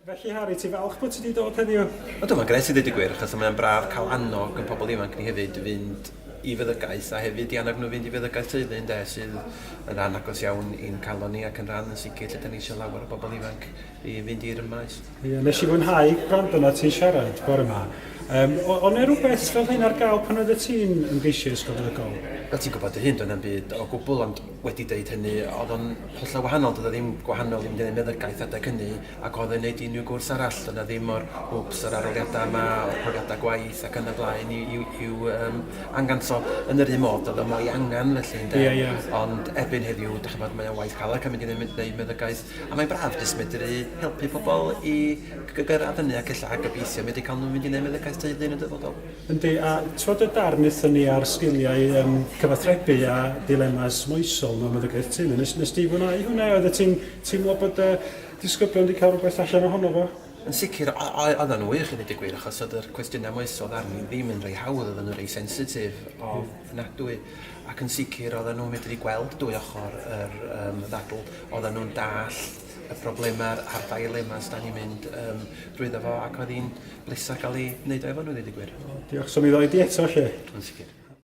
Felly Harri, ti'n falch bod ti wedi dod heddiw? Ydw, mae'n grêt i ddweud y gwir, achos mae'n braf cael annog yn pobl ifanc ni hefyd i fynd i feddygaeth a hefyd i annog nhw fynd i feddygaeth teulu ynde, sydd yn rhan agos iawn i'n calon ni ac yn rhan yn sicr lle da ni eisiau lawer o bobl ifanc i fynd i'r maes. Ie, nes i fwynhau gwrando na ti'n siarad bore yma. Um, o'n e rhywbeth fel hyn ar gael pan oeddet ti'n ymgeisio i ysgol feddygol? Fel ti'n gwybod dy hun, doedd na'm byd o gwbl, ond wedi deud hynny, oedd o'n hollol wahanol, doedd o ddim gwahanol i mynd i wneud meddygaeth adeg hynny, ac oedd o'n neud unrhyw gwrs arall, doedd 'na ddim o'r hwps, yr arholiadau yma, o'r profiadau gwaith ac yn y blaen i, i'w, i'w um, angan. So, yn yr un modd, doedd o mo'i angan felly, ynde? Ie, ie. Ond erbyn heddiw, dych chi'n gwybod, mae o'n waith caled cael mynd i wneud meddygaeth, a mae'n braf jyst medru helpu pobl i gyrraedd hynny ac ella gobeithio medru cael nhw'n mynd i wneud meddygaeth teulu yn y dyfodol. Yndi, a t'wod y darn nethon ni ar sgiliau um, cyfathrebu a dilemas moesol mewn meddygaeth teulu, nes, nes di fwynhau hwnna? Oeddet ti'n teimlo bod y disgyblion wedi cael rhywbeth allan ohono fo? Yn sicr, oedden nhw wych i ddweud y gwir, achos oedd yr cwestiynau moesol arni ddim yn rhai hawdd, oedden nhw'n rhai sensitif ofnadwy, ac yn sicr oedden nhw'n medru gweld dwy ochr yr um, ddadl, oedden nhw'n dallt y problemau a'r dilemmas da ni'n mynd um, drwyddo fo, ac oedd hi'n bleser cael ei wneud o efo nhw, ddweud y gwir. Diolch, so mi ddoi di eto lle. Yn sicr.